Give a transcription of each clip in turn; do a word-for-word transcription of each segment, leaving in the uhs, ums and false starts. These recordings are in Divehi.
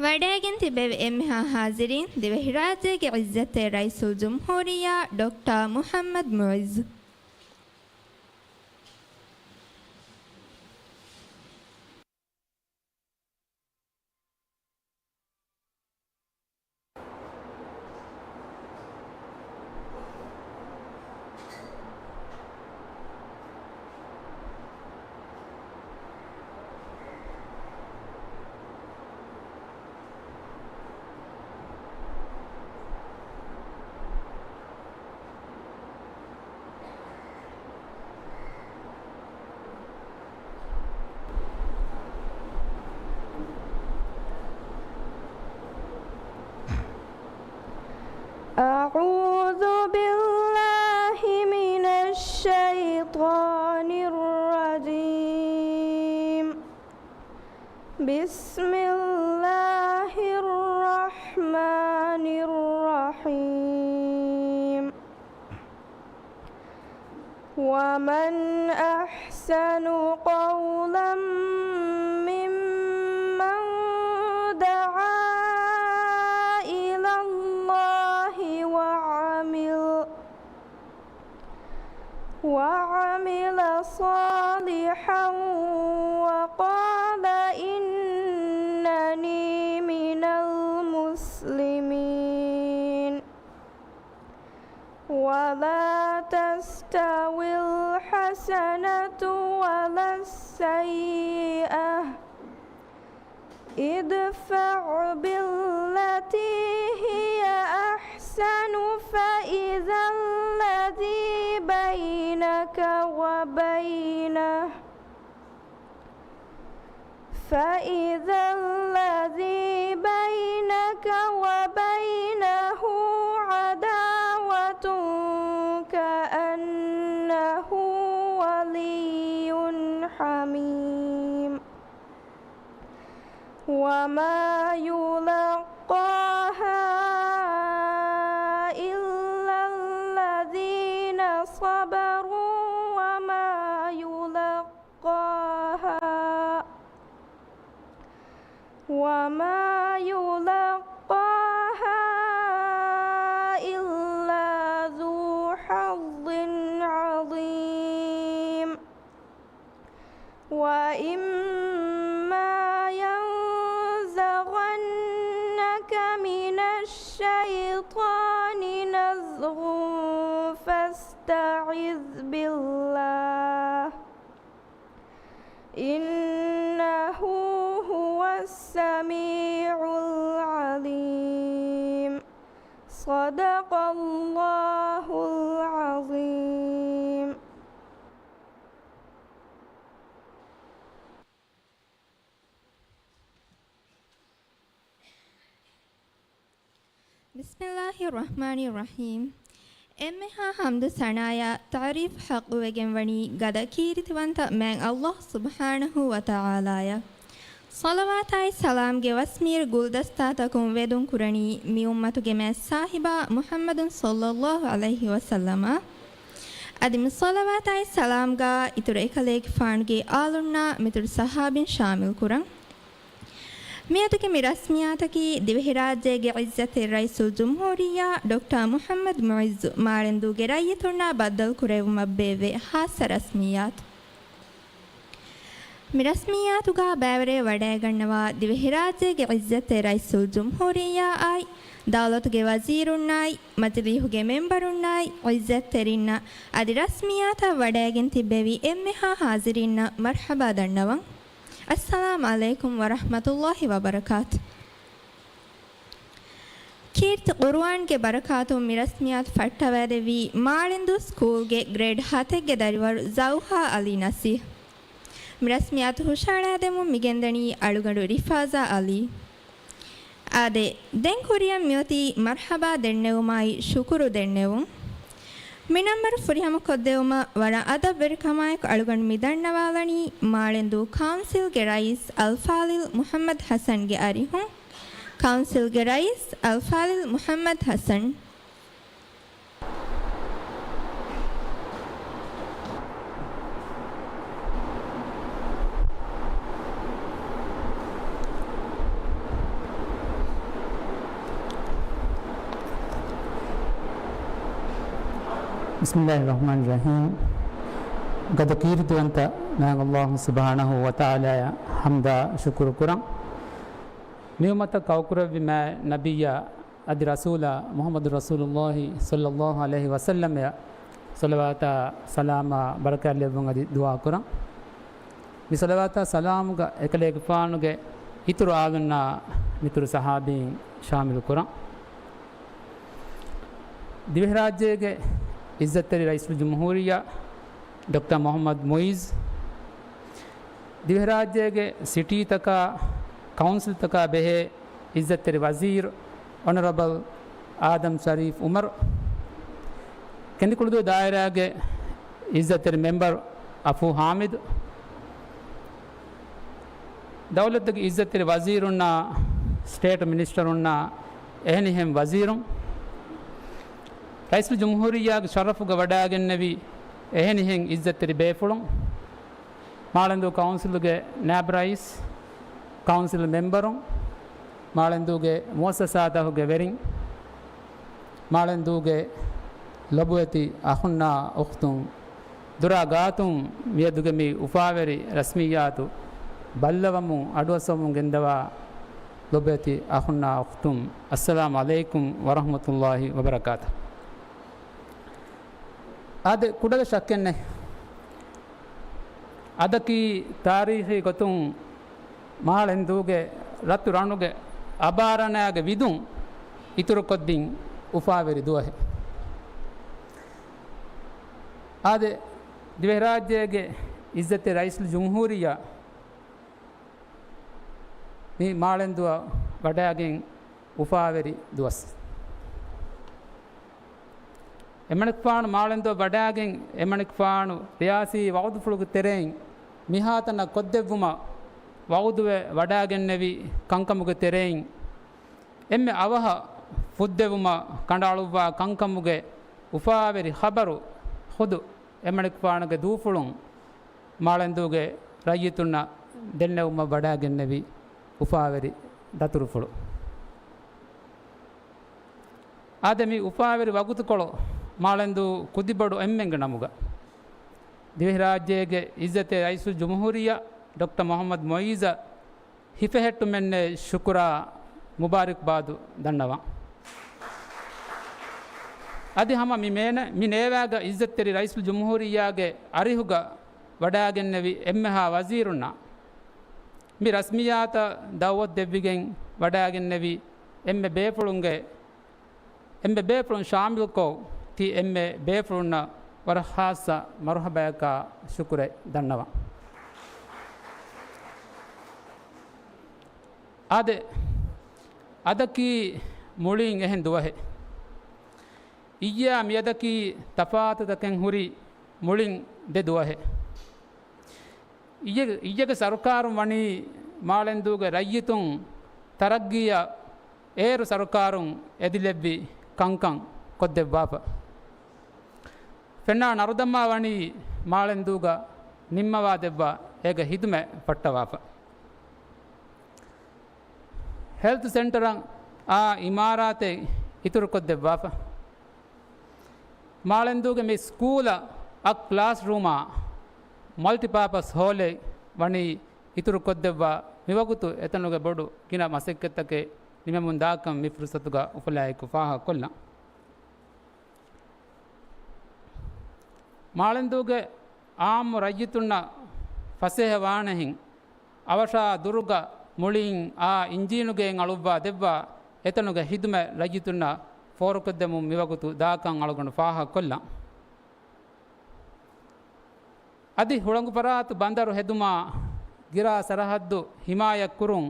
ވަޑައިގެން ތިބެވި އެންމެހާ ހާޒިރީން، ދިވެހިރާއްޖޭގެ ޢިއްޒަތްތެރި ރައީސުލްޖުމްހޫރިއްޔާ ޑޮކްޓަރ މުޙައްމަދު މުޢިއްޒު. أعوذ بالله من الشيطان الرجيم. بسم الله الرحمن الرحيم. ومن أحسن قولا ممن دعا إلى الله وعمل وعمل صالحا وقال إنني من المسلمين. ولا تستوي الحسنة ولا السيئة، ادفع بالتي هي أحسن فإذا الذي بينك وبينه، فإذا الذي بينك وبينه عداوة كأنه ولي حميم. وما يلقاها إلا الذين صبروا وما يلقاها وما يلقاها إلا ذو حظ عظيم. وإما ينزغنك من الشيطان نزغ فاستعذ بالله، إنه هو السميع العليم. صدق الله العظيم. بسم الله الرحمن الرحيم. އެންމެހާ ޙަމްދު ސަނާޔާ ތަޢުރީފް ޙައްޤުވެގެން ވަނީ ގަދަ ކީރިތިވަންތަ މާތް ﷲ ސުބްޙާނަހޫ ވަތަޢާލާއަށް. ޞަލަވާތާއި ސަލާމްގެ ވަސްމީރު ގުލްދަސްތާތަކުން ވެދުން ކުރަނީ މި އުއްމަތުގެ މާތް ސާހިބާ މުޙައްމަދު ޞައްލައްލާހު ޢަލައިހި ވަސައްލަމަށް. އަދި މި ޞަލަވާތާއި ސަލާމްގާ އިތުރު އެކަލޭގެފާނުގެ އާލުންނާ މިތުރު ޞަޙާބީން ޝާމިލް ކުރަން. މިއަދުގެ މި ރަސްމިއްޔާތަކީ ދިވެހިރާއްޖޭގެ ޢިއްޒަތްތެރި ރައީސުލްޖުމްހޫރިއްޔާ ޑޮކްޓަރ މުޙައްމަދު މުޢިއްޒު މާޅެންދޫގެ ރައްޔިތުންނާ ބައްދަލުކުރެވުމަށް ބޭއްވޭ ޚާއްޞަ ރަސްމިއްޔާތު. މި ރަސްމިއްޔާތުގާ ބައިވެރިވެ ވަޑައިގަންނަވާ ދިވެހިރާއްޖޭގެ ޢިއްޒަތްތެރި ރައީސުލްޖުމްހޫރިއްޔާއާއި، ދައުލަތުގެ ވަޒީރުންނާއި، މަޖިލީހުގެ މެންބަރުންނާއި، ޢިއްޒަތްތެރިންނަށް އަދި ރަސްމިއްޔާތަށް ވަޑައިގެން ތިއްބެވި އެންމެހާ ޙާޒިރީންނަށް މަރްޙަބާ ދަންނަވަން. އައްސަލާމް ޢަލައިކުމް ވަރަޙްމަތުﷲ ވަބަރަކާތު. ކީރިތި ޤުރުއާންގެ ބަރަކާތުން މި ރަސްމިއްޔާތު ފައްޓަވައިދެއްވީ މާޅެންދޫ ސްކޫލްގެ ގްރޭޑް ހަތެއްގެ ދަރިވަރު ޒައުހާ ޢަލީ ނަސީޙް. މި ރަސްމިއްޔާތު ހުށަހަޅައިދެމުން މިގެންދަނީ އަޅުގަނޑު ރިފާޒާ ޢަލީ. އާދެ، ދެން ކުރިއަށް މިއޮތީ މަރްޙަބާ ދެންނެވުމާއި ޝުކުރު ދެންނެވުން. މި ނަންބަރު ފުރިހަމަކޮށްދެވުމަށް ވަރަށް އަދަބުވެރިކަމާއެކު އަޅުގަނޑު މި ދަންނަވާލަނީ މާޅެންދޫ ކައުންސިލްގެ ރައީސް އަލްފާޟިލް މުޙައްމަދު ޙަސަންގެ އަރިހުން. ކައުންސިލްގެ ރައީސް އަލްފާޟިލް މުޙައްމަދު ޙަސަން. ބިސްމިއްލާހި ރަޙްމާނި ރަޙީމް. ގަދަ ކީރިތިވަންތަ މާތް ﷲ ސުބްޙާނަހޫ ވަތަޢާލާއަށް ޙަމްދާ ޝުކުރު ކުރަން. މި އުއްމަތަށް ކައުކުރެއްވި މާތް ނަބިއްޔާ އަދި ރަސޫލާ މުޙައްމަދު ރަސޫލުﷲ ޞައްލަﷲ ޢަލައިހި ވަސައްލަމައަށް ޞަލަވާތާ ސަލާމާ ބަރަކާތް ލެއްވުން އަދި ދުޢާ ކުރަން. މި ޞަލަވާތާ ސަލާމުގަ އެކަލޭގެފާނުގެ އިތުރު އާލުންނާ މިތުރު ޞަޙާބީން ޝާމިލު ކުރަން. ދިވެހިރާއްޖޭގެ އިއްޒަތްތެރި ރައީސުލްޖުމްހޫރިއްޔާ ޑޮކްޓަރ މުޙައްމަދު މުޢިއްޒު، ދިވެހިރާއްޖޭގެ ސިޓީތަކާ، ކައުންސިލްތަކާ ބެހޭ އިއްޒަތްތެރި ވަޒީރު އޮނަރަބަލް އާދަމް ޝަރީފް އުމަރު، ކެނދިކުޅުދޫ ދާއިރާގެ އިއްޒަތްތެރި މެމްބަރު އަފޫ ޙާމިދު، ދައުލަތުގެ އިއްޒަތްތެރި ވަޒީރުންނާ، ސްޓޭޓު މިނިސްޓަރުންނާ، އެހެނިހެން ވަޒީރުން، ރައީސުލްޖުމްހޫރިއްޔާގެ ޝަރަފުގަ ވަޑައިގެންނެވި އެހެނިހެން އިއްޒަތްތެރި ބޭފުޅުން، މާޅެންދޫ ކައުންސިލުގެ ނާއިބު ރައީސް، ކައުންސިލް މެމްބަރުން، މާޅެންދޫގެ މުއައްސަސާތަކުގެ ވެރިން، މާޅެންދޫގެ ލޮބުވެތި އަޚުންނާ އުޚްތުން، ދުރާ ގާތުން މިއަދުގެ މި އުފާވެރި ރަސްމިއްޔާތު ބައްލަވަމުން އަޑުއައްސަވަމުން ގެންދަވާ ލޮބުވެތި އަޚުންނާ އުޚްތުން، އައްސަލާމު ޢަލައިކުމް ވަރަޙްމަތުﷲ ވަބަރަކާތުހު. އާދެ، ކުޑަވެސް ޝައްކެއް ނެތް. އަދަކީ ތާރީޚީ ގޮތުން މާޅެންދޫގެ ރަތު ރަނުގެ އަބާރަނާގެ ވިދުން އިތުރުކޮށްދިން އުފާވެރި ދުވަހެއް. އާދެ، ދިވެހިރާއްޖޭގެ އިއްޒަތްތެރި ރައީސުލްޖުމްހޫރިއްޔާ މި މާޅެންދުއަށް ވަޑައިގެން އުފާވެރި ދުވަސް. އެމަނިކުފާނު މާޅެންދުއަށް ވަޑައިގެން، އެމަނިކުފާނު ރިޔާސީ ވަޢުދުފުޅުގެ ތެރެއިން މިހާތަނަށް ކޮށްދެއްވުމަށް ވަޢުދުވެ ވަޑައިގެންނެވި ކަންކަމުގެ ތެރެއިން އެންމެ އަވަހަށް ފުއްދެވުމަށް ކަނޑައަޅުއްވާ ކަންކަމުގެ އުފާވެރި ޚަބަރު ޚުދު އެމަނިކުފާނުގެ ދޫފުޅުން މާޅެންދޫގެ ރައްޔިތުންނަށް ދެންނެވުމަށް ވަޑައިގެންނެވި އުފާވެރި ދަތުރުފުޅު. އާދެ، މި އުފާވެރި ވަގުތުކޮޅު މާޅެންދޫ ކުދިބޮޑު އެންމެންގެ ނަމުގަ ދިވެހިރާއްޖޭގެ އިއްޒަތްތެރި ރައީސުލްޖުމްހޫރިއްޔާ ޑޮކްޓަރ މުޙައްމަދު މުޢިއްޒަށް ހިފެހެއްޓުމެއްނެތް ޝުކުރާ މުބާރިކުބާދު ދަންނަވަން. އަދި ހަމަ މި މޭނަ-، މި ނޭވާގަ އިއްޒަތްތެރި ރައީސުލްޖުމްހޫރިއްޔާގެ އަރިހުގަ ވަޑައިގެންނެވި އެންމެހާ ވަޒީރުންނަށް މި ރަސްމިއްޔާތަށް ދަޢުވަތު ދެއްވިގެން ވަޑައިގެންނެވި އެންމެ ބޭފުޅުންގެ، އެންމެ ބޭފުޅުން ޝާމިލްކޮށް، ތި އެންމެ ބޭފުޅުންނަށް ވަރަށް ޚާއްޞަ މަރުޙަބާއަކާ ޝުކުރެއް ދަންނަވަން. އާދެ، އަދަކީ މުޅީން އެހެން ދުވަހެއް. އިއްޔާ މިއަދަކީ ތަފާތުތަކެއް ހުރި މުޅިން ދެ ދުވަހެއް. އިއްޔެ-، އިއްޔެގެ ސަރުކާރުން ވަނީ މާޅެންދޫގެ ރައްޔިތުން ތަރައްގީއަށް އޭރު ސަރުކާރުން އެދިލެއްވި ކަންކަން ކޮށްދެއްވާފަ. ފެންނާ ނަރުދަމާ ވަނީ މާޅެންދޫގަ ނިންމަވާ ދެއްވާ އޭގެ ހިދުމަތް ފައްޓަވާފަ. ހެލްތު ސެންޓަރަށް އާ އިމާރާތެއް އިތުރުކޮށްދެއްވާފަ. މާޅެންދޫގެ މި ސްކޫލަށް އަށް ކްލާސްރޫމާ މަލްޓިޕާޕަސް ހޯލެއް ވަނީ އިތުރުކޮށްދެއްވާ، މިވަގުތު އެތަނުގެ ބޮޑު ގިނަ މަސައްކަތްތަކެއް ނިމެމުން ދާކަން މި ފުރުސަތުގަ އުފަލާއެކު ފާހަގަކޮށްލަން. މާޅެންދޫގެ އާއްމު ރައްޔިތުންނަށް ފަސޭހަ ވާނެހެން، އަވަށާ ދުރުގަ މުޅިން އާ އިންޖީނުގެއިން އަޅުއްވާ ދެއްވާ އެތަނުގެ ހިދުމަތް ރައްޔިތުންނަށް ފޯރުކޮށްދެމުން މިވަގުތު ދާކަން އަޅުގަނޑު ފާހަގަކޮށްލަން. އަދި ހުޅަނގުފަރާތު ބަނދަރު ހެދުމާ ގިރާ ސަރަހައްދު ހިމާޔަތްކުރުން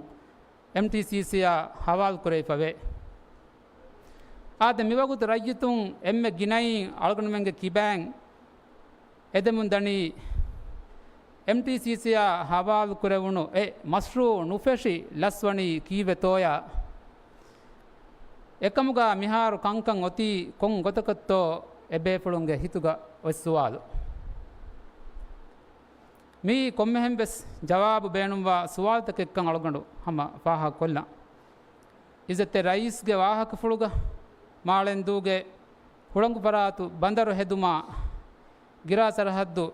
އެމްޓީސީސީއާ ހަވާލުކުރެވިފަވޭ. އާދެ، މިވަގުތު ރައްޔިތުން އެންމެ ގިނައިން އަޅުގަނޑުމެންގެ ކިބައިން އެދެމުން ދަނީ، އެމްޓީސީސީއާ ހަވާލުކުރެވުނު އެ މަޝްރޫއު ނުފެށި ލަސްވަނީ ކީއްވެތޯޔާ؟ އެކަމުގަ މިހާރު ކަންކަން އޮތީ ކޮން ގޮތަކަށްތޯ އެބޭފުޅުންގެ ހިތުގަ އޮތް ސުވާލު. މިއީ ކޮންމެހެންވެސް ޖަވާބު ބޭނުންވާ ސުވާލުތަކެއްކަން އަޅުގަނޑު ހަމަ ފާހަގަކޮށްލަން. އިއްޒަތްތެރި ރައީސްގެ ވާހަކަފުޅުގަ މާޅެންދޫގެ ހުޅަނގު ފަރާތު ބަނދަރު ހެދުމާ، ގިރާ ސަރަހައްދު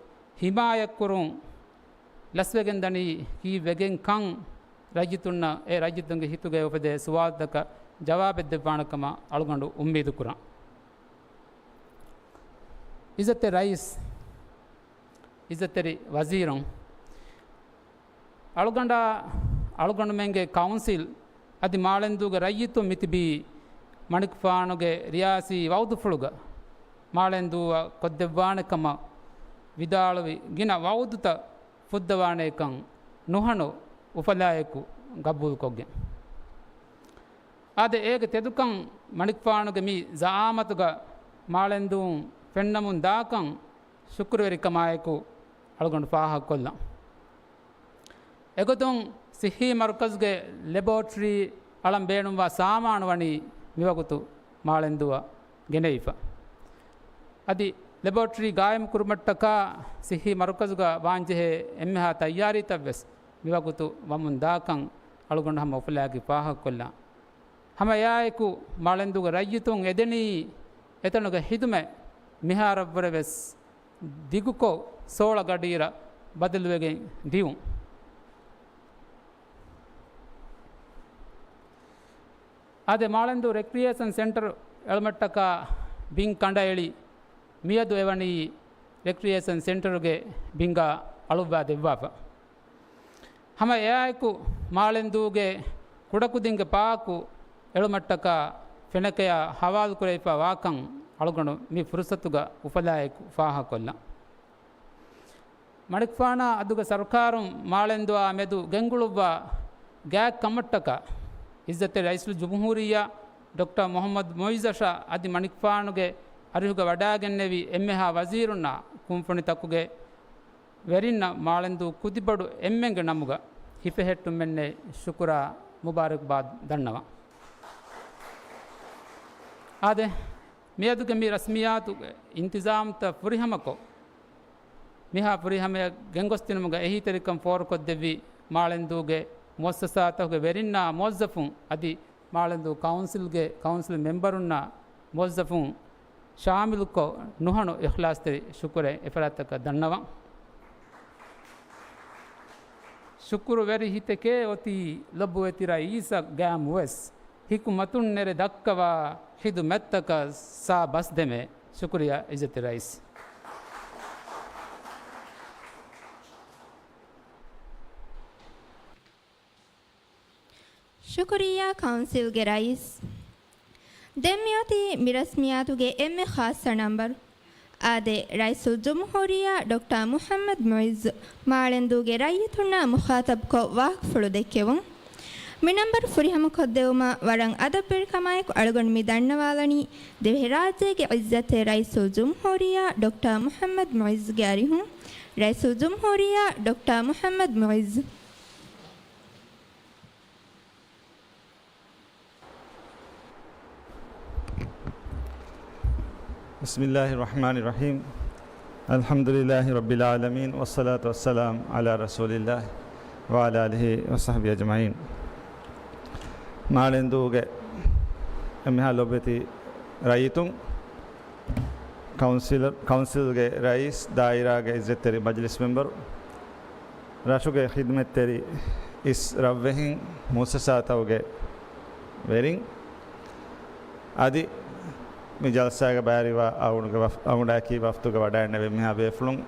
ހިމާޔަތްކުރުން ލަސްވެގެން ދަނީ ކީއްވެގެން ކަން ރައްޔިތުންނަށް، އެ ރައްޔިތުންގެ ހިތުގައި އުފެދޭ ސުވާލުތަކަށް ޖަވާބެއް ދެއްވާނެ ކަމަށް އަޅުގަނޑު އުއްމީދު ކުރަން. އިއްޒަތްތެރި ރައީސް، އިއްޒަތްތެރި ވަޒީރުން، އަޅުގަނޑާ، އަޅުގަނޑުމެންގެ ކައުންސިލް އަދި މާޅެންދޫގެ ރައްޔިތުން މިތިބީ މަނިކުފާނުގެ ރިޔާސީ ވައުދުފުޅުގަ މާޅެންދޫއަށް ކޮށްދެއްވާނެ ކަމަށް ވިދާޅުވި ގިނަ ވައުދުތައް ފުއްދަވާނޭކަން ނުހަނު އުފަލާއެކު ގަބޫލުކޮށްގެން. އާދެ، އޭގެ ތެދުކަން މަނިކުފާނުގެ މި ޒައާމަތުގަ މާޅެންދޫން ފެންނަމުން ދާކަން ޝުކުރުވެރިކަމާއެކު އަޅުގަނޑު ފާހަގަކޮށްލަން. އެގޮތުން ސިއްހީ މަރުކަޒުގެ ލެބޯޓްރީ އަޅަން ބޭނުންވާ ސާމާނު ވަނީ މިވަގުތު މާޅެންދޫއަށް ގެނެވިފަ. އަދި ލެބޯޓްރީ ގާއިމުކުރުމަށްޓަކާ ސިއްހީ މަރުކަޒުގަ ވާންޖެހޭ އެންމެހާ ތައްޔާރީތައްވެސް މިވަގުތު ވަމުން ދާކަން އަޅުގަނޑު ހަމަ އުފަލާއެކީ ފާހަގަކޮށްލާން. ހަމަ އެއާއެކު މާޅެންދޫގެ ރައްޔިތުން އެދެނީ އެތަނުގެ ހިދުމަތް މިހާރަށްވުރެވެސް ދިގުކޮށް ސޯޅަ ގަޑިއިރަށް ބަދަލުވެގެން ދިއުން. އާދެ، މާޅެންދޫ ރެކްރިއޭޝަން ސެންޓަރު އެޅުމަށްޓަކާ ބިން ކަނޑައެޅި މިއަދު އެވަނީ ރެކްރިއޭޝަން ސެންޓަރުގެ ބިންގާ އަޅުއްވާ ދެއްވާފަ. ހަމަ އެއާއެކު މާޅެންދޫގެ ކުޑަކުދިންގެ ޕާކު އެޅުމަށްޓަކާ ފެނަކަޔާ ހަވާލުކުރެވިފަ ވާކަން އަޅުގަނޑު މި ފުރުސަތުގަ އުފަލާއެކު ފާހަގަކޮށްލަން. މަނިކުފާނާ އަދުގެ ސަރުކާރުން މާޅެންދޫއާ މެދު ގެންގުޅުއްވާ ގާތް ކަމަށްޓަކާ، އިއްޒަތްތެރި ރައީސުލްޖުމްހޫރިއްޔާ ޑޮކްޓަރ މުޙައްމަދު މުޢިއްޒަށާ އަދި މަނިކުފާނުގެ އަރިހުގަ ވަޑާގެންނެވި އެންމެހާ ވަޒީރުންނާ ކުންފުނިތަކުގެ ވެރިންނަށް މާޅެންދޫ ކުދިބޮޑު އެންމެންގެ ނަމުގަ ހިފެހެއްޓުމެއްނެތް ޝުކުރާ މުބާރަކްބާދް ދަންނަވަން. އާދެ، މިއަދުގެ މި ރަސްމިއްޔާތުގެ އިންތިޒާމްތައް ފުރިހަމަކޮށް، މިހާ ފުރިހަމަޔަށް ގެންގޮސްދިނުމުގަ އެހީތެރިކަން ފޯރުކޮށްދެއްވި މާޅެންދޫގެ މުއައްސަސާތަކުގެ ވެރިންނާ މުވައްޒަފުން އަދި މާޅެންދޫ ކައުންސިލްގެ ކައުންސިލް މެމްބަރުންނާ މުވައްޒަފުން ޝާމިލުކޮށް، ނުހަނު އިޚްލާޞްތެރި ޝުކުރެއް އެފަރާތަކަށް ދަންނަވަން. ޝުކުރުވެރި ހިތެކޭ އޮތީ ލޮބުވެތި ރައީސަށް ގައިމުވެސް، ހިކުމަތުން ނެރެ ދައްކަވާ ޚިދުމަތްތަކަށް ސާ ބަސްދެމޭ. ޝުކުރިއްޔާ އިއްޒަތްތެރި ރައީސް. ޝުކުރިއްޔާ ކައުންސިލްގެ ރައީސް. ދެން މިއޮތީ މި ރަސްމިއްޔާތުގެ އެންމެ ޚާއްޞަ ނަންބަރު. އާދެ، ރައީސުލްޖުމްހޫރިއްޔާ ޑޮކްޓަރ މުޙައްމަދު މުޢިއްޒު މާޅެންދޫގެ ރައްޔިތުންނާ މުޚާޠަބުކޮށް ވާހަކަފުޅު ދެއްކެވުން. މި ނަންބަރު ފުރިހަމަކޮށްދެވުމަށް ވަރަށް އަދަބުވެރިކަމާއެކު އަޅުގަނޑު މި ދަންނަވާލަނީ ދިވެހިރާއްޖޭގެ އިއްޒަތްތެރި ރައީސުލްޖުމްހޫރިއްޔާ ޑޮކްޓަރ މުޙައްމަދު މުޢިއްޒުގެ އަރިހުން ރައީސުލްޖުމްހޫރިއްޔާ ޑޮކްޓަރ މުޙައްމަދު މުޢިއްޒު. بسم الله الرحمن الرحيم. الحمد لله رب العالمين، والصلاة والسلام على رسول الله وعلى آله وصحبه أجمعين. މާޅެންދޫގެ އެންމެހާ ލޮބުވެތި ރައްޔިތުން، ކައުންސިލަރ، ކައުންސިލްގެ ރައީސް، ދާއިރާގެ އިއްޒަތްތެރި މަޖިލިސް މެމްބަރު، ރަށުގެ ޚިދުމަތްތެރި އިސް ރަށްވެހިން، މުއައްސަސާތަކުގެ ވެރިން، އަދި މި ޖަލްސާގެ ބައިވެރިވާ އަޅުގަނޑުގެ ވަފް، އަޅުގަނޑާއެކީ ވަފްދުގެ ވަޑައިގެންނެވި އެންމެހާ ބޭފުޅުން،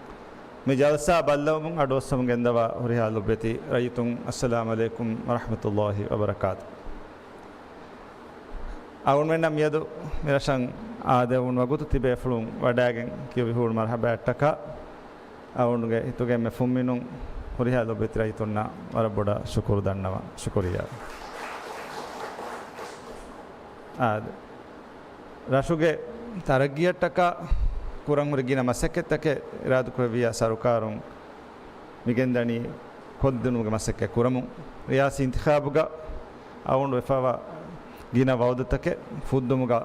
މި ޖަލްސާ ބައްލަވަމުން އަޑުއައްސަމުން ގެންދަވާ ހުރިހާ ލޮބުވެތި ރައްޔިތުން، އައްސަލާމު ޢަލައިކުމް ވަރަޙްމަތުﷲ ވަބަރަކާތު. އަޅުގަނޑުމެންނަށް މިއަދު މިރަށަށް އާދެވުނު ވަގުތު ތިބޭފުޅުން ވަޑައިގެން ކިޔުވި ހޫނު މަރުޙަބާއަށްޓަކާ، އަޅުގަނޑުގެ ހިތުގެ އެންމެ ފުންމިނުން ހުރިހާ ލޮބުވެތި ރައްޔިތުންނަށް ވަރަށް ބޮޑަށް ޝުކުރު ދަންނަވަން. ޝުކުރިއްޔާ. އާދެ، ރަށުގެ ތަރައްގީއަށްޓަކާ ކުރަން ހުރި ގިނަ މަސައްކަތްތަކެއް އިރާދަކުރެއްވިއްޔާ ސަރުކާރުން މިގެންދަނީ ކޮށްދިނުމުގެ މަސައްކަތް ކުރަމުން. ރިޔާސީ އިންތިޚާބުގަ އަޅުގަނޑު ވެފަވާ ގިނަ ވައުދުތަކެއް ފުއްދުމުގަ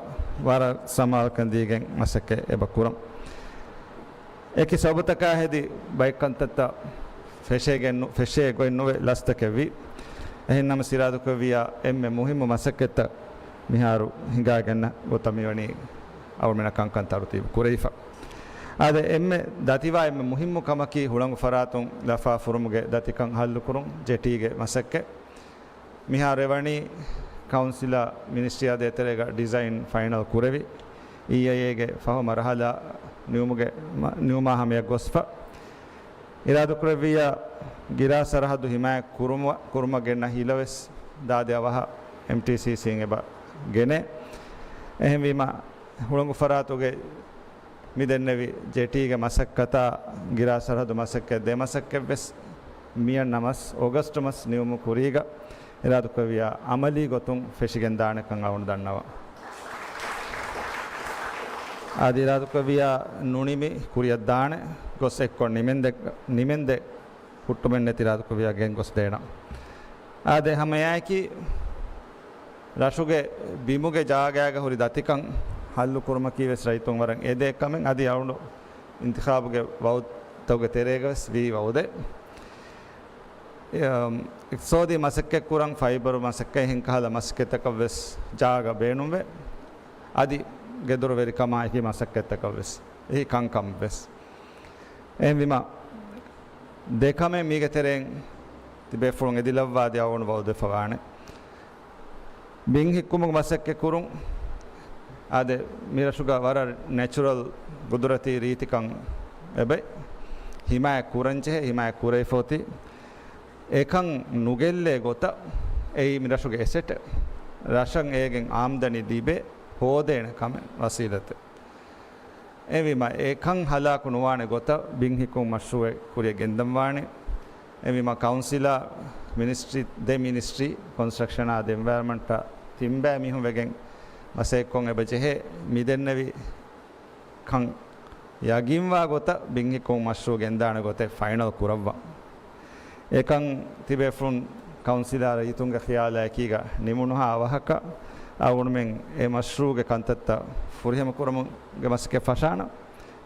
ވަރަށް ސަމާލުކަން ދީގެން މަސައްކަތް އެބަ ކުރަން. އެކި ސަބަބުތަކާ ހެދި ބައެއް ކަންތައްތައް ފެށޭގެން ނު، ފެށޭ ގޮތް ނުވެ ލަސްތަކެއް ވި. އެހެން ނަމަ ސިރާދުކޮށްވިޔާ އެންމެ މުހިއްމު މަސައްކަތްތައް މިހާރު ހިނގާގެންނަ ގޮތަށް މިވަނީ އަޅުމެނަށް ކަންކަން ތަރުތީބު ކުރެވިފަ. އާދެ، އެންމެ ދަތިވާ އެންމެ މުހިއްމު ކަމަކީ ހުޅަނގު ފަރާތުން ލަފާ ފުރުމުގެ ދަތިކަން ހައްލުކުރުން، ޖެޓީގެ މަސައްކަތް. މިހާރު އެވަނީ ކައުންސިލާ މިނިސްޓްރީއާ ދޭތެރޭގަ ޑިޒައިން ފައިނަލް ކުރެވި، އީއައިއޭގެ ފަހު މަރުހަލާ ނިމުމުގެ މަ-، ނިމުމާ ހަމަޔަށް ގޮސްފަ. އިރާދަކުރެއްވިއްޔާ، ގިރާ ސަރަހައްދު ހިމާޔަތް ކުރުމަށް، ކުރުމަށް ގެންނަ ހިލަވެސް ދާދި އަވަހަށް އެމްޓީސީސީން އެބަ ގެނޭ. އެހެންވީމަ، ހުޅަނގު ފަރާތުގެ މި ދެންނެވި ޖެޓީގެ މަސައްކަތާ ގިރާ ސަރަހައްދު މަސައްކަތް ދެ މަސައްކަތްވެސް މިއަންނަ މަސް އޮގަސްޓް މަސް ނިމުމު ކުރީގަ އިރާދަކުރެއްވިއްޔާ އަމަލީ ގޮތުން ފެށިގެންދާނެކަން އަޅުގަނޑު ދަންނަވަން. އަދި އިރާދަކުރެއްވިއްޔާ ނުނިމި ކުރިއަށްދާނެ ގޮސް އެއްކޮށް ނިމެންދެ، ނިމެންދެ ހުއްޓުމެއްނެތި އިރާދަކުރެއްވިއްޔާ ގެންގޮސްދޭނަން. އާދެ، ހަމައެއާއެކީ ރަށުގެ ބިމުގެ ޖާގައިގަ ހުރި ދަތިކަން ހައްލު ކުރުމަކީ ވެސް ރައްޔިތުން ވަރަށް އެދޭ ކަމެއް. އަދި އަޅުގަނޑު އިންތިޚާބުގެ ވައުދުތަކުގެ ތެރޭގަ ވެސް ވީ ވައުދެއް. އެ، އިޤްތިޞާދީ މަސައްކަތް ކުރަން، ފައިބަރު މަސައްކަތް ހިން ކަހަލަ މަސައްކަތްތަކަށް ވެސް ޖާގަ ބޭނުންވޭ. އަދި ގެދޮރުވެރިކަމާއެކީ މަސައްކަތްތަކަށް ވެސް އެހީ ކަންކަން ވެސް. އެހެންވީމަ، ދެ ކަމެއް މީގެ ތެރެއިން ތިބޭފުޅުން އެދިލައްވާ ދިޔަ އަޅުގަނޑު ވައުދުވެފަ ވާނެ. ބިން ހިއްކުމުގެ މަސައްކަތް ކުރުން. އާދެ، މިރަށުގަ ވަރަށް ނެޗުރަލް ގުދުރަތީ ރީތިކަން އެބައި ހިމާޔަތް ކުރަންޖެހޭ، ހިމާޔަތް ކުރެވިފަ އޮތީ. އެކަން ނުގެއްލޭ ގޮތަށް އެއީ މިރަށުގެ އެސެޓެއް. ރަށަށް އޭގެން އާމްދަނީ ލިބޭ، ހޯދޭނެ ކަމެއް، ވަސީލަތެއް. އެހެންވީމަ، އެކަން ހަލާކު ނުވާނެ ގޮތަށް ބިން ހިއްކުމުގެ މަޝްރޫއެއް ކުރިއަށް ގެންދަންވާނެ. އެހެންވީމަ، ކައުންސިލާ މިނިސްޓްރީ، ދެ މިނިސްޓްރީ، ކޮންސްޓްރަކްޝަނާ އަދި އެންވަޔަރަމަންޓާ ތިން ބައި މީހުން ވެގެން މަސައްކަތްކޮށް އެބަ ޖެހޭ. މި ދެންނެވި ކަން ޔަގީންވާ ގޮތަށް ބިން ހިއްކުމުގެ މަޝްރޫއު ގެންދާނެ ގޮތެއް ފައިނަލް ކުރައްވަން. އެކަން ތިބޭފުޅުން ކައުންސިލާ ރައްޔިތުންގެ ޚިޔާލާ އެކީގަ ނިމުނުހާ އަވަހަކަށް އަޅުގަނޑުމެން އެ މަޝްރޫއުގެ ކަންތައްތައް ފުރިހަމަ ކުރުމުގެ މަސައްކަތް ފަށާނަން.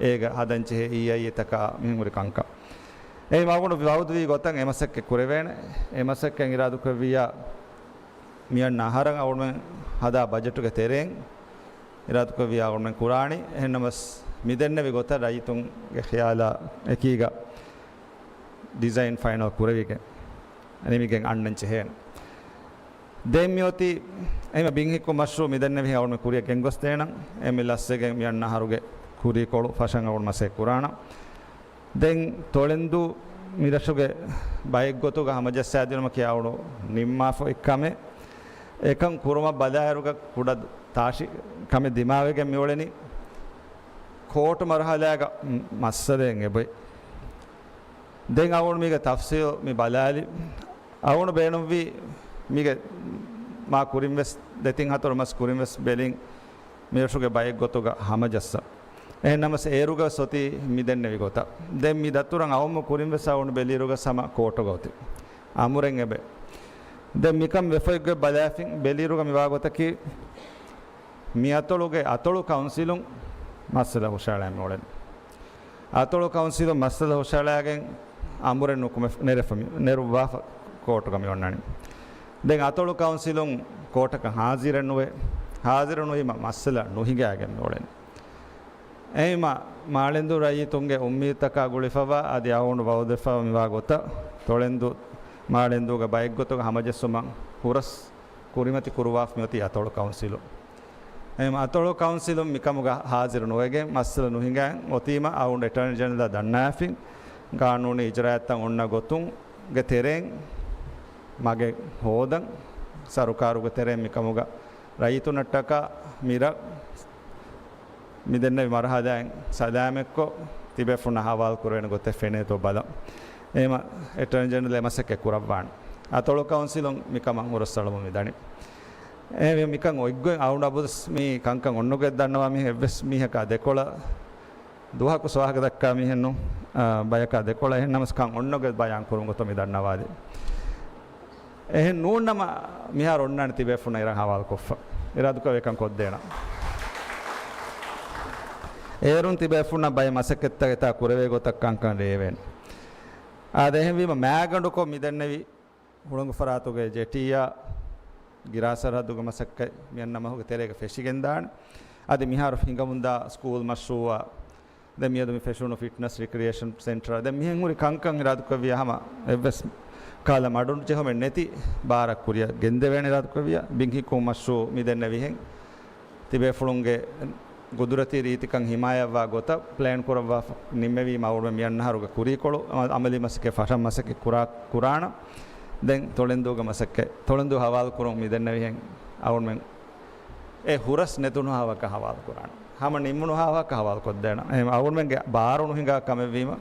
އޭގަ ހަދަންޖެހޭ އީއައިއޭތަކާ މިހެން ހުރި ކަންކަން. އެހެން އަޅުގަނޑު ވައުދުވީ ގޮތަށް އެ މަސައްކަތް ކުރެވޭނެ. އެ މަސައްކަތް އިރާދަކުރެއްވިއްޔާ މިއަންނަ އަހަރަށް އަޅުގަނޑުމެން ހަދާ ބަޖެޓުގެ ތެރެއިން އިރާދަކުރެއްވިއްޔާ އަޅުގަނޑުމެން ކުރާނީ. އެހެންނަމަވެސް މި ދެންނެވި ގޮތަށް ރައްޔިތުންގެ ޚިޔާލާ އެކީގަ ޑިޒައިން ފައިނަލް ކުރެވިގެން ނިމިގެން އަންނަން ޖެހޭނެ. ދެން މިއޮތީ އެހެން ބިން ހިއްކުމުގެ މަޝްރޫއު މި ދެންނެވިހެން އަޅުގަނޑު ކުރިއަށް ގެންގޮސްދޭނަން. އެންމެ ލަސްވެގެން މި އަންނަ އަހަރުގެ ކުރީކޮޅު ފަށަން އަޅުގަނޑު މަސައްކަތް ކުރާނަން. ދެން ތޮޅެންދޫ މިރަށުގެ ބައެއްގޮތުގަ ހަމަޖައްސާދިނުމަކީ އަޅުގަނޑު ނިންމާފަ އޮތް ކަމެއް. އެކަން ކުރުމަށް ބަލާއިރުގަ ކުޑަ ތާށި ކަމެއް ދިމާވެގެން މިއުޅެނީ ކޯޓު މަރުހަލާގަ މައްސަލައެއް އެބައޮތް. ދެން އަޅުގަނޑު މީގެ ތަފްސީލް މި ބަލާލި. އަޅުގަނޑު ބޭނުންވީ މީގެ މާ ކުރިން ވެސް ދެތިން ހަތަރު މަސް ކުރިން ވެސް ބެލިން މިރަށުގެ ބައެއްގޮތުގަ ހަމަޖައްސަން. އެހެންނަމަވެސް އޭރުގަ ވެސް އޮތީ މި ދެންނެވި ގޮތަށް. ދެން މި ދަތުރަށް އައުމު ކުރިން ވެސް އަޅުގަނޑު ބެލިއިރުގަ ހަމަ ކޯޓުގަ އޮތީ. އަމުރެއް އެބައޮތް. ދެން މިކަން ވެފައިގޮތް ބަލާފިން ބެލިއިރުގަ މިވާ ގޮތަކީ މި އަތޮޅުގެ އަތޮޅު ކައުންސިލުން މައްސަލަ ހުށަހަޅައި މިއުޅެނީ. އަތޮޅު ކައުންސިލުން މައްސަލަ ހުށަހަޅައިގެން އަމުރެއް ނުކުމެ ނެރެފަ މި، ނެރުއްވާފަ ކޯޓުގަ މި އޮންނަނީ. ދެން އަތޮޅު ކައުންސިލުން ކޯޓަކަށް ހާޒިރެއް ނުވޭ. ހާޒިރު ނުވީމަ މައްސަލަ ނުހިނގައިގެން މިއުޅެނީ. އެހެންވީމަ މާޅެންދޫ ރައްޔިތުންގެ އުއްމީދުތަކާ ގުޅިފައިވާ އަދި އަޅުގަނޑު ވައުދުވެފައިވާ މިވާ ގޮތަށް ތޮޅެންދޫ މާޅެންދޫގެ ބައެއްގޮތުގަ ހަމަޖެއްސުމަށް ހުރަސް ކުރިމަތި ކުރުވާފަ މިއޮތީ އަތޮޅު ކައުންސިލުން. އެހެން އަތޮޅު ކައުންސިލުން މިކަމުގަ ހާޒިރު ނުވެގެން މައްސަލަ ނުހިނގައި އޮތީމަ އަޅުގަނޑު އެޓާނީ ޖެނެރަލްއާ ދަންނަވާފިން ގާނޫނީ އިޖްރާއަތްތައް އޮންނަ ގޮތުންގެ ތެރެއިން މަގެއް ހޯދަން ސަރުކާރުގެ ތެރެއިން މިކަމުގަ ރައްޔިތުންނަށްޓަކާ މިރަށް މި ދެންނެވި މަރުހަލާއިން ސަލާމަތްކޮށް ތިބޭފުޅުންނާ ހަވާލު ކުރެވޭނެ ގޮތެއް ފެނޭތޯ ބަލަން. އެހެންވީމަ އެޓާނީ ޖެނެރަލް އެ މަސައްކަތް ކުރައްވާނެ. އަތޮޅު ކައުންސިލުން މިކަމަށް ހުރަސްއަޅަމުން މިދަނީ. އެހެންވީމަ މިކަން އޮތްގޮތް އަޅުގަނޑު އަބަދުވެސް މި ކަންކަން އޮންނަ ގޮތް ދަންނަވާ މީހެއް އެއްވެސް މީހަކާ ދެކޮޅަށް ދުވަހަކު ސުވާހަކަ ދައްކާ މީހެއް ނޫން، އާ، ބަޔަކާ ދެކޮޅަށް. އެހެންނަމަވެސް ކަން އޮންނަ ގޮތް ބަޔާން ކުރުން ގޮތަށް މި ދަންނަވާލީ. އެހެން ނޫންނަމަ މިހާރު އޮންނާނެ ތިބޭފުންނަށް އިރަށް ހަވާލުކޮށްފަ. އިރާދަކުރެއްވިއްޔާ އެކަން ކޮށްދޭނަން. އޭރުން ތިބޭފުންނަށް ބައެއް މަސައްކަތްތައް އެތާ ކުރެވޭ ގޮތަށް ކަންކަން ރޭވޭނެ. އާދެ، އެހެންވީމަ މާގަނޑުކޮށް މި ދެންނެވި ހުޅަނގު ފަރާތުގެ ޖެޓީއާ ގިރާ ސަރަހައްދުގެ މަސައްކަތް މިއަންނަ މަހުގެ ތެރޭގަ ފެށިގެންދާނެ. އަދި މިހާރު ހިނގަމުންދާ ސްކޫލް މަޝްރޫއަށް، ދެން މިއަދު މި ފެށުނު ފިޓްނަސް ރިކްރިއޭޝަން ސެންޓަރ، ދެން މިހެން ހުރި ކަންކަން އިރާދަކުރެއްވިޔާ ހަމަ އެއްވެސް ކަހަލަ މަޑުން ޖެހުމެއް ނެތި ބާރަށް ކުރިއަށް ގެންދެވޭނެ އިރާދަކުރެއްވިޔާ، ބިން ހިއްކުން މަޝްރޫއު މި ދެންނެވިހެން ތިބޭފުޅުންގެ ގުދުރަތީ ރީތިކަން ހިމާޔަތްވާ ގޮތަށް ޕްލޭން ކުރައްވާ ނިންމެވީމަ އަޅުގަނޑުމެން މިއަންނަ އަހަރުގެ ކުރީކޮޅު އަމަލީ މަސައްކަތް ފަށަން މަސައްކަތް ކުރާ، ކުރާނަ. ދެން ތޮޅެންދޫގެ މަސައްކަތް، ތޮޅެންދޫ ހަވާލު ކުރުން މި ދެންނެވިހެން އަޅުގަނޑުމެން އެ ހުރަސް ނެތުނު ހާވަކަށް ހަވާލު ކުރާނަ. ހަމަ ނިންމުނު ހާވަކަށް ހަވާލު ކޮށްދޭނަ. އެހެން އަޅުގަނޑުމެންގެ ބާރު ނުހިނގާ ކަމެއްވީމަ،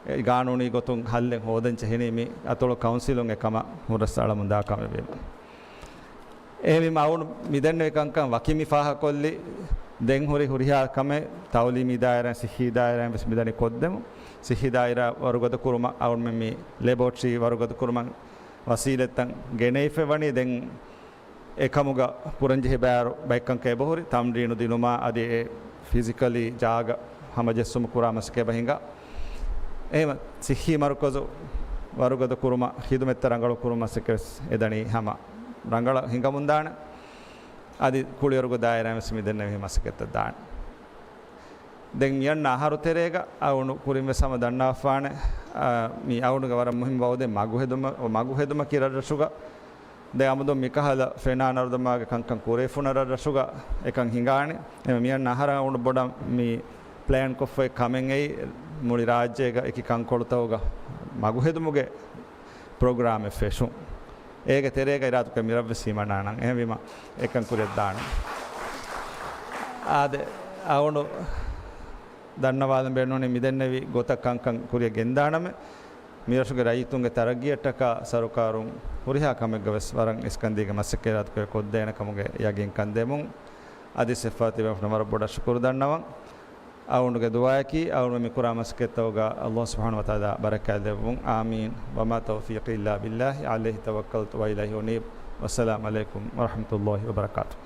އެ ގާނޫނީ ގޮތުން ހައްލެއް ހޯދަން ޖެހެނީ މި އަތޮޅު ކައުންސިލުން އެ ކަމަށް ހުރަސް އަޅަމުންދާ ކަމެއްވީމަ. އެހެންވީމަ އަޅުގަނޑު މިދެންނެވި ކަންކަން ވަކި މި ފާހަގަކޮށްލި، ދެން ހުރި ހުރިހާ ކަމެއް ތައުލީމީ ދާއިރާއިން ސިއްހީ ދާއިރާއިން ވެސް މިދަނީ ކޮށްދެމު. ސިއްހީ ދާއިރާ ވަރުގަދަ ކުރުމަށް އަޅުގަނޑުމެން މި ލެބޯޓްރީ ވަރުގަދަ ކުރުމަށް ވަސީލަތްތައް ގެނެވިފައި ވަނީ. ދެން އެކަމުގަ ކުރަންޖެހި ބާރު ބައެއްކަންކަން އެބަހުރި، ތަމްރީނު ދިނުމާ އަދި އެ ފިޒިކަލީ ޖާގަ ހަމަޖެއްސުމަށް ކުރާ މަސައްކަތް އެބަ ހިނގާ. އެހެން ސިއްހީ މަރުކަޒު ވަރުގަދަ ކުރުމަށް ޚިދުމަތްތައް ރަނގަޅު ކުރުމަށް މަސައްކަތް ވެސް އެދަނީ ހަމަ ރަނގަޅަށް ހިނގަމުންދާނެ. އަދި ކުޅިވަރުގެ ދާއިރާއިން ވެސް މިދެންނެވި މަސައްކަތްތައް ދާނެ. ދެން މިއަންނަ އަހަރު ތެރޭގަ އަޅުގަނޑު ކުރިން ވެސް ހަމަ ދަންނަވާފާނެ، އާ، މި އަޅުގަނޑުގެ ވަރަށް މުހިންމު ވައުދެއް މަގު ހެދުމަ-، މަގު ހެދުމަކީ ރަށްރަށުގަ ދެން އަމުދުން މިކަހަލަ ފެނާ ނަރުދަމާގެ ކަންކަން ކުރެވިފުނަ ރަށްރަށުގަ އެކަން ހިނގާނެ. އެހެން މިއަންނަ އަހަރަށް އަޅުގަނޑު ބޮޑަށް މި ޕްލޭން ކޮށްފައި ކަމެއް އެއީ މުޅި ރާއްޖޭގަ އެކި ކަންކޮޅުތަކުގަ މަގު ހެދުމުގެ ޕްރޮގްރާމެއް ފެށުން. އޭގެ ތެރޭގަ އިރާދަކުރެ މިރަށްވެސް ހިމަނާނަން. އެހެންވީމަ އެކަން ކުރިއަށް ދާނަން. އާދެ، އަޅުގަނޑު ދަންނަވާލަން ބޭނުންވަނީ މިދެންނެވި ގޮތަށް ކަންކަން ކުރިއަށް ގެންދާނަމޭ. މިރަށުގެ ރައްޔިތުންގެ ތަރައްގީއަށްޓަކާ ސަރުކާރުން ހުރިހާ ކަމެއްގަ ވެސް ވަރަށް އިސްކަންދީގެން މަސައްކަތް ކޮށްދޭނެ ކަމުގެ ޔަގީންކަން ދެމުން. އަދި ސެފާ ތިބޭފުޅުން ވަރަށް ބޮޑަށް ޝުކުރު ދަންނަވަން. އަޅުގަނޑުގެ ދުޢާއަކީ އަޅުގަނޑު މި ކުރާ މަސައްކަތްތަކުގަ އައްލާހު ސުބްޙާނަހޫ ވަތަޢާލާ ބަރަކާތް ލެއްވުން. އާމީން. وما توفيقي إلا بالله، عليه توكلت وإليه أنيب. والسلام عليكم ورحمة الله وبركاته.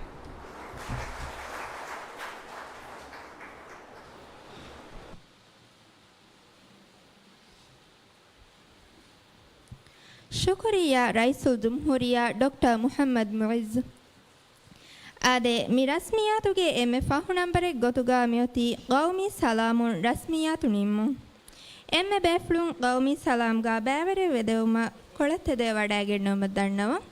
ޝުކުރިއްޔާ ރައީސުލްޖުމްހޫރިއްޔާ ޑޮކްޓަރ މުޙައްމަދު މުޢިއްޒު. އާދެ، މި ރަސްމިއްޔާތުގެ އެންމެ ފަހު ނަންބަރެއް ގޮތުގަ މިއޮތީ ޤައުމީ ސަލާމުން ރަސްމިއްޔާތު ނިންމުން. އެންމެ ބޭފުޅުން ޤައުމީ ސަލާމްގަ ބައިވެރިވެ ދެވުމަށް ކޮޅަށް ތެދެއް ވަޑައިގެންނެވުމަށް ދަންނަވަން.